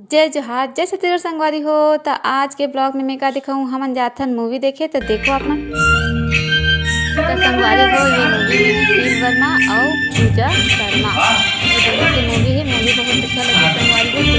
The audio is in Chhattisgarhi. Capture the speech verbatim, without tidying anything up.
जय जोहार, जय छत्तीसगढ़ संगवारी हो। त आज के ब्लॉग में मैं का दिखाऊं, हमन जाथन मूवी देखे। त देखो आप मन। त संगवारी हो, ये मूवी में हे शील वर्मा अउ पूजा शर्मा। ये दोनों के मूवी हे, मूवी बहुत अच्छा लगे संगवारी हो।